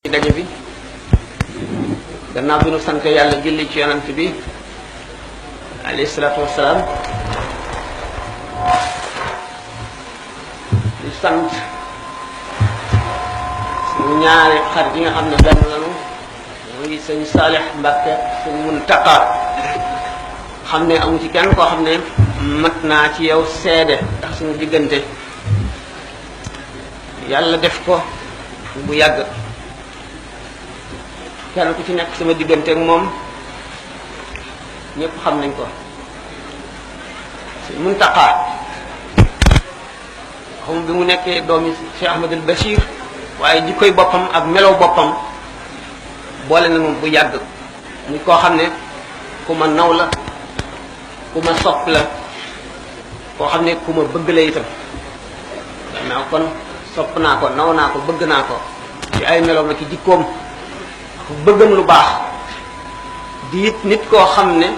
daje bi gannaaw bi nu sant yàlla julli ci yonant bi alayhi salaatu wassalaam di sant suñu ñaari xarit yi nga xam ne benn lanu muy sëñ Saalix Mbàkke sëñ Muntaqa xam ne amu ci kenn koo xam ne mat naa ci yow seede ndax suñu diggante yàlla def ko bu yàgg kenn ku ci nekk sama diggante ak moom ñëpp xam nañ ko sëñ Muntaqa xam bi mu nekkee doomi Cheikh Ahmadul Bachir waaye jikkoy boppam ak melow boppam boole na moom bu yàgg muy koo xam ne ku ma naw la ku ma sopp la koo xam ne ku ma bëgg la itam gannaaw kon sopp naa ko naw naa ko bëgg naa ko ci ay meloom la ci jikkoom bëggam lu baax di it nit koo xam ne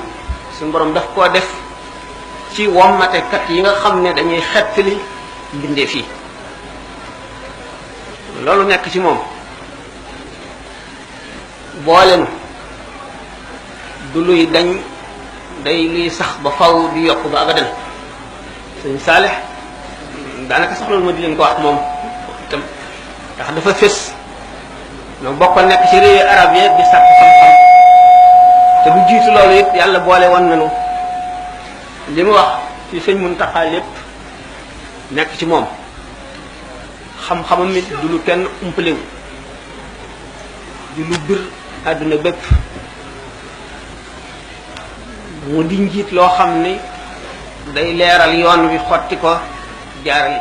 suñu borom daf koo def ci wommatekat yi nga xam ne dañuy xettali mbindee fii loolu nekk ci moom boolenu du luy dañ day luy sax ba faw di yokk ba abadan sëñ Saalix daanaka sax loolu ma di leen ko wax moom itam ndax dafa fés ñoo bokkoon nekk ci réewi arab yi di sàkk xam-xam te lu jiitu loolu it yàlla boole woon nañu li mu wax ci sëñ Muntaxa lépp nekk ci moom xam-xamam it du lu kenn umpalewu di lu bir àdduna bépp mu di njiit loo xam ni day leeral yoon wi xotti ko jaarale